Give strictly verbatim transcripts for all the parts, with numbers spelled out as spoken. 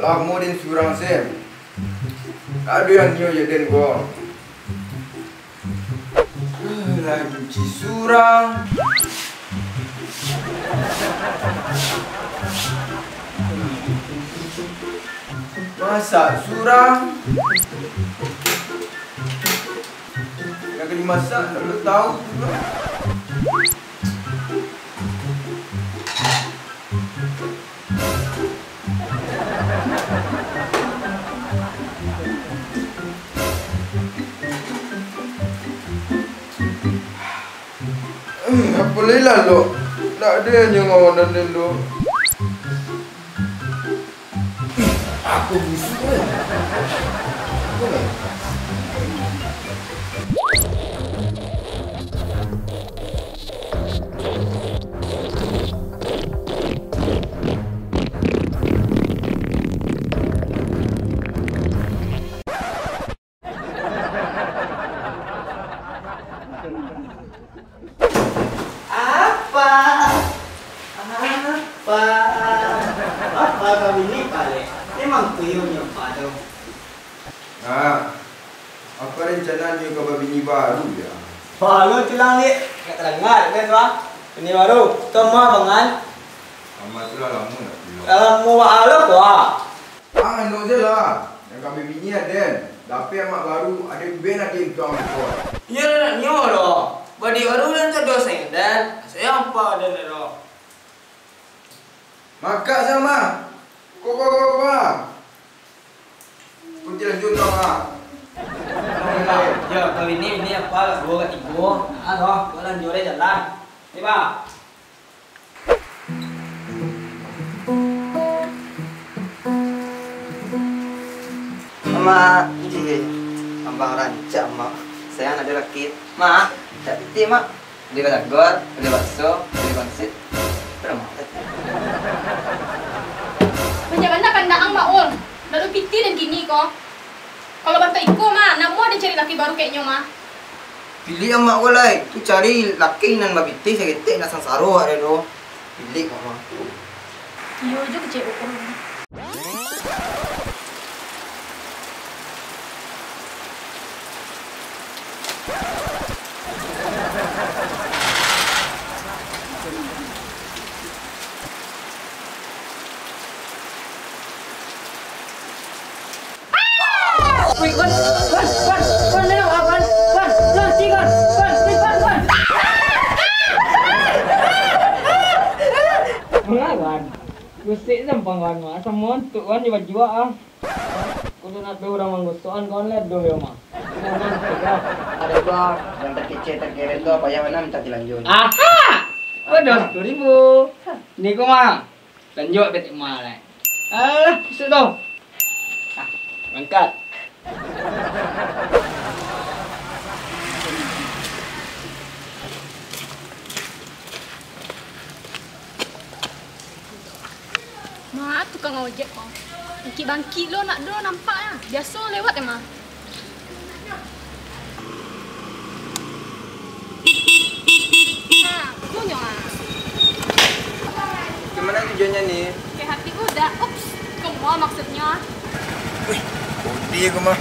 Lamo den surang, Sen. Ado yang nio jo den ko. Lah nyuci surang. Masak surang. Nak ka dimasak, ndak tahu pulo. Eh, apo lai lalok? Ndak ado yang ngawan den tu. Ih, aku busuk, eh. Apo lai? Apa? Apa? Apa kau ini, Pak Lek? Memang tuyulnyo, Pak, tu. Nah, apo rencana nio ka babini baru, ya? Wah, lo tulang, Lek. Ndak tadanga, kan, Bang? Bini baru. Tu ma, Bang, kan? Ama tu lah lamo ndak pulang. Lah lamo baa lo, Pak. Ah, anu se lah. Nan ka babini aden. Dapek amak baru, aden ben aden tuang ko. Iyo, ndak nio doh. Bini baru den tu dosen den. Sayang apa aden doh. Makak sama. Ko, ko, ko, ko, ah. Ko tilanjua tu, ah. Yo, kalau ini, ini apa, lah, duo ka tigo. Ah, doh, ko lanjua deh jalan. Ni, Bang. Mak, ih, tambah rancak, Mak. Sayang ado laki. Mak, dak pitih, Mak. Bali batagor, bali bakso, bali pangsit. Ado, Mak. Banyak bana kandak ang, Mak Ul. Dak ado pitih den kini ko. Kalau bantuak iko mah, namo den cari laki baru kek nyo mah. Pilih amak ko lai, tu cari laki nan bapitih saketek nak sansaro awak dek tu. Pilih amak tu. Iyo jo kecek urang. Wih, Wan, Wan, Wan, Wan, Wan, Wan, Wan, Wan, Wan, Wan. Manga, Wan? Gusik sampang, Wan, mah. Samo untuak Wan di baju, ah. Kudu nak tu urang manggosokan, kawan, lah, doh, yo, mah. Ado, Bang, nan takecek takeren tu, payah bana mintak tilanjua. Aha! Waduh, tu ribu. Ni ko, mah. Lanjut betik mah, lai. Alah, isuak tu. Ah, berangkat. Ma tukang ojek ko. Bangkik-bangkik lo nak do nampak nyo. Biaso lewat emang. Nah, punyo ah. Kemana tujuannya ni? Ke hati udah. Ups, ke mall maksudnya. Wih, ode ko mah.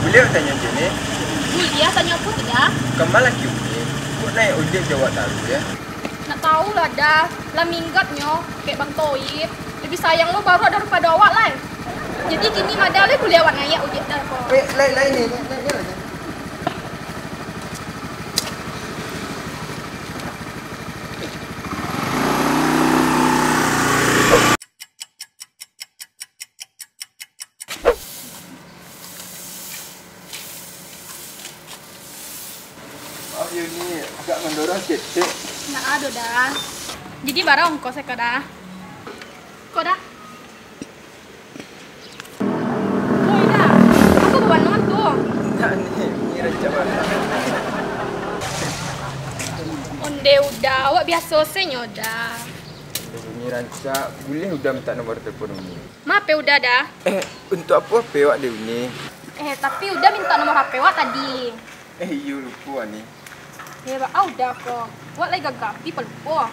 Buliah tanyo ciek ni? Buliah, tanyo apo tu, Da? Kama laki ode? Kok naik ojek jauah taruih, ya? Nak tahu lah, Da. Lah minggat nyo, kek Bang Toib. Lebih sayang lo baru daripado awak lai. Jadi kini mada lai buliah awak naik ojek Da ko. Eh, lai, lai ni, lai, lai, lai. Maaf, Yuni, agak mandorong saketek. Ndak ado, Da. Jadi, bara ongkos ko, Da? Ko, Da? Woi, Da, apo babanon tu? Ndak, ni, ni rancak bana. Onde Uda, awak biaso se nyo, Da. Ni rancak, buliah Uda mintak nomor telepon Uni? Ma hape Uda, Da? Eh, untuak apo hape awak dek Uni? Eh, tapi Uda mintak nomor hape awak tadi. Eh, iyo, lupo ni. Eh, baa Uda ko. Awak lai gagah, tapi palupo.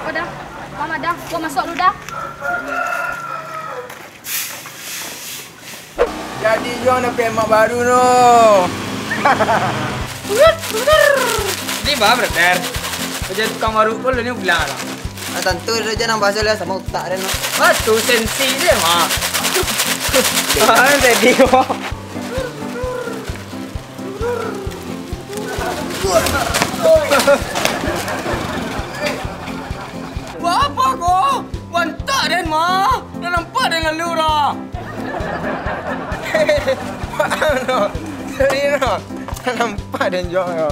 Ko, Da, mama Dah, gua masuk dulu dah. Jadi, Jong, dapek mak baru no. Di ba, brother? Kerja tukang baru pun lu ni bilang lah. Nah, tantu saja nang bahasa lah sama utak dia no. Batu sensi dia mah. Ah, jadi. Baa ko? Bantak den mah. Lah nampak den lalu dah. Maaf no. Sorry no. Lah nampak den juo no.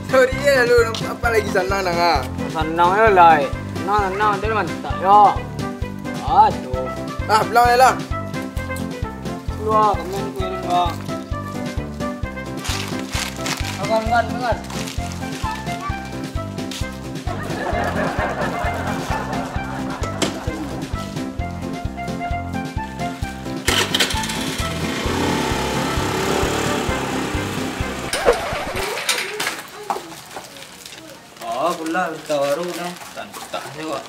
Sorry yo lalu. Apo lai sanang nang ah? Sanang yo lai. Sanang, sanang. Den bantak yo. Aduh. Ah, pulang yo lah. Keluar, kami ni keliling, Bang. Makan, makan, makan. Oh, pulang berita baru dah. Santak je, Wak.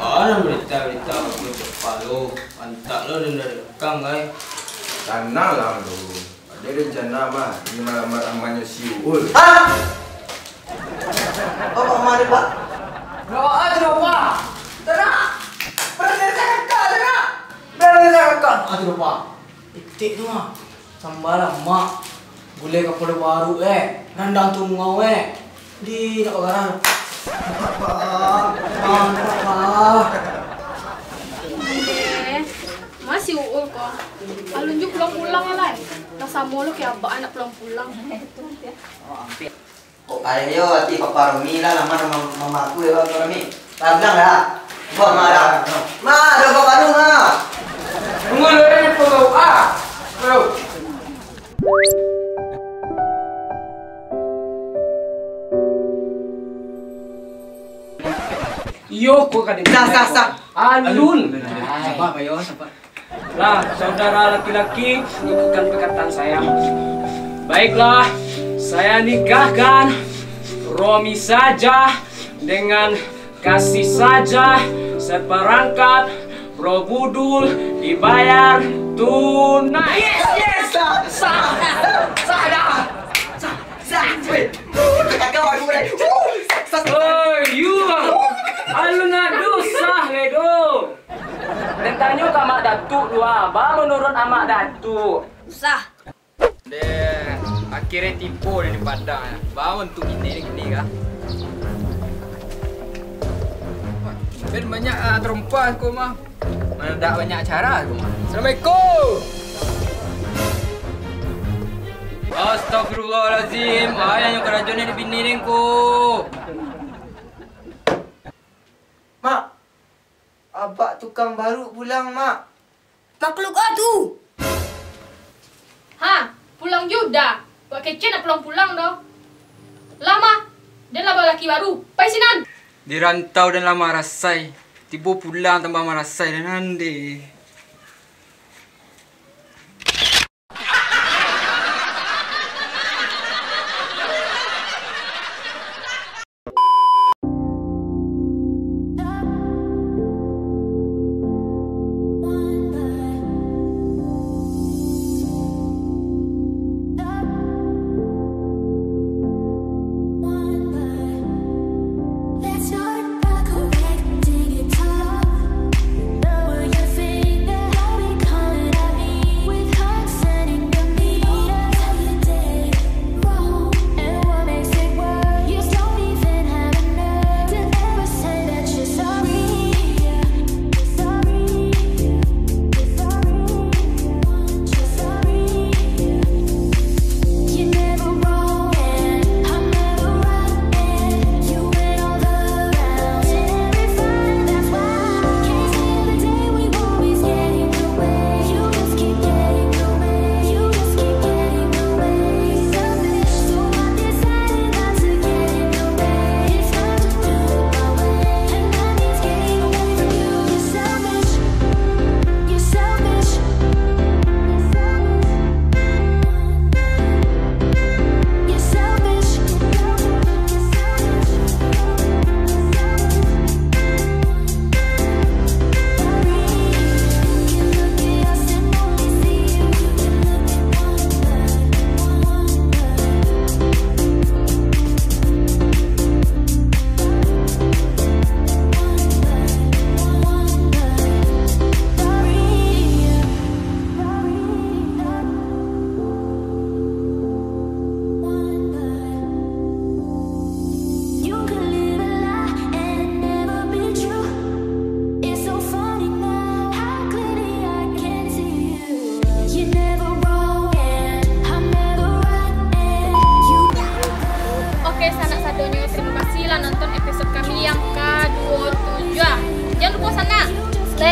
Oh, nan berita-berita baru tu, Pak, lo. Mantap lo, dan dari belakang, guys. Sanang lah, lo. Ada rencana mah, ingin malamar amannyo si Uul. Hah? Bapak kemana, Pak? Bawa aja, Pak. Tenang. Berani saya kakak, tenang. Berani saya kakak. Aduh, Pak. Itik tu mah. Sambal lamak, gulai kapalo baru, eh, randang tungau, eh. Di nak bagarang. Nampak, Pak. Ah, nampak, Pak. Ondeh, ma si Uul ko. Alun ju pulang-pulang lai. Lah samo lo ka abak anak pulang-pulang. Kok ayo ati Papa Romi lah, lama ma-, mamaku yo, Papa Romi. Lah bilang dah. Buah ma dah. Ma, ado Papa Romi, ma. Tunggu dulu, eh, tunggu. Ah. Tunggu. Iyo, ko ka den. Sah, sah, sah. Alun. Sabar, Pak, yo, sabar. Lah, saudara laki-laki, ikutkan perkataan saya. Baiklah, saya nikahkan Romi saja dengan kasih saja seperangkat Borobudur dibayar tunai. Yes, yes, sah, sah, sah dah. Sah, sah. Weh, kakak baru mulai. Sah, sah. Oi, yu. Alun ado sah, Redo. Den tanyo ka Amak Datuak tu, ah. Baa menurut Amak Datuak? Sah. Deh, akhirnyo tibo di Padang. Baa untuak kini, kini kah? Wah, ben banyak, ah, tarompa ko mah. Mano dak banyak acara ko mah. Assalamualaikum. Astagfirullahalazim. Ayo nyo karajo ni di bini den ko. Mak, abak tukang baru pulang, Mak. Makhluk a tu! Ha, pulang juo dah. Wak kecek nak pulang-pulang doh. Lah mah, den lah balaki baru. Pai sinan! Di rantau den lah marasai. Tibo pulang tambah marasai den, ondeh.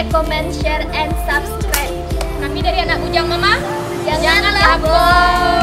comment, share, and subscribe. Kami dari Anak Bujang Mama. Janganlah bosan.